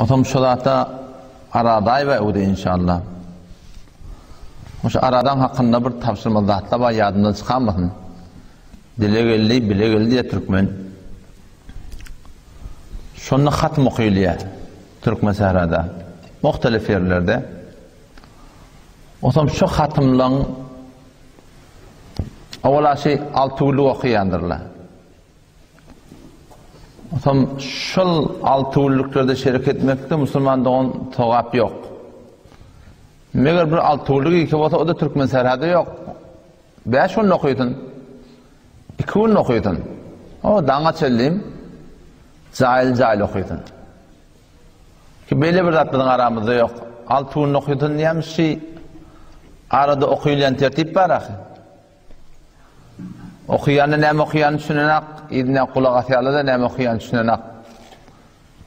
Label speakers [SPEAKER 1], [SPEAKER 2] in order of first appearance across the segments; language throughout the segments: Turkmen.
[SPEAKER 1] Otam şo zata Aradaýewa öwde inşallah. Şu Aradan hakynda bir tabşyrmaly zatlar bar ýadymdan çykarmasyn. Dile geldi, bile geldi diýýär türkmen. Şonda hatym okylýar Türkmen sährada. Muhtelif ýerlerde. Otam şu hatymlaň owala şi alty günlük okaýandyrlar. Otam şol alty günlüklerde şerek etmekde musulman dogan sogap ýok. Meger bir alty günlük iki bolsa o-da Türkmen sährada ýok. Bäş gün okysyn. Iki gün okysyn. O daňa çenli jaýly-jaýly okysyn. Ki beýle bir zat biziň aramyzda ýok. Alty gün okysyn diýýän şi arada okylýan tertip bar ahy. Okaýanda näme okaýanyny düşünenak, yzyna gulak asýarlar-da näme okaýanyny düşünenak.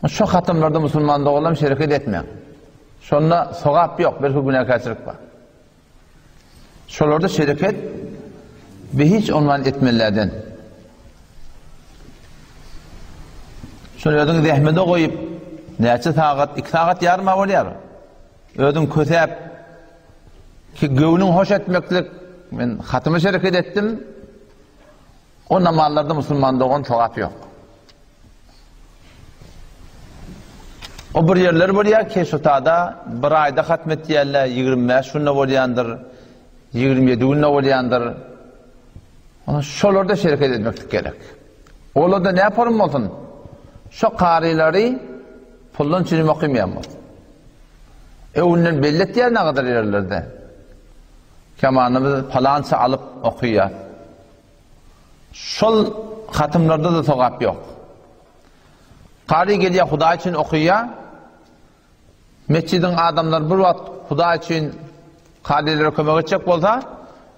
[SPEAKER 1] Şu hatymlarda musulman doganlarym şereket etmäň. Şonda sogap ýok, belki günäkärçilik bar. Şolarda şereket we hiç ondan etmelilerden. Şol özüňi zähmete goýup, näçe sagat, iki sagat ýarym-a bolýar. Özüň kösäp, ki göwnüň hoş etmeklik, men hatymy şereket etdim, o namazlarda musulman dogan sogap ýok. O bir ýerler bolýar ki, şu tada bir aýda hatm etýärler, 25 günde bolýandyr, 27 günde bolýandyr. Şolarda şereket etmeklik gerek. Olarda ne form bolsun? Şo karylary puldan çirim okymaýan bolsun. Öwünden belli etýär nagadyr ýerlerde. Kemany biz palança alyp okaýas. Şol hatymlarda-da sogap ýok. Kary gelýär Hudaý üçin okaýar. Metjidiň adamlary bir wagt Hudaý üçin karylere kömek etjek bolsa,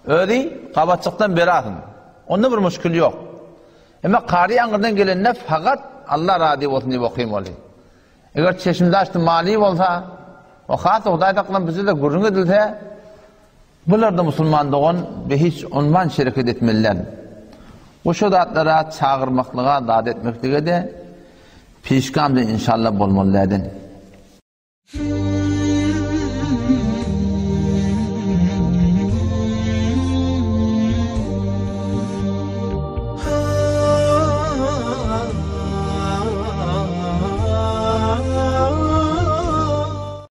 [SPEAKER 1] özi gabatjykdan berasyn. Onda bir muşkil ýok. Emma kary aňyrdan gelende fakat Allah razy bolsun diýip okymaly. Eger çeşimde açdy mali bolsa, o has Hudaý saklan bize-de gürrüň edilse, Bularda musulman dogan we hiç onman şereket etmeliler. We şo zatlara çagyrmaklyga zat etmeklige-de pişgamda inşallah bolmaly däden.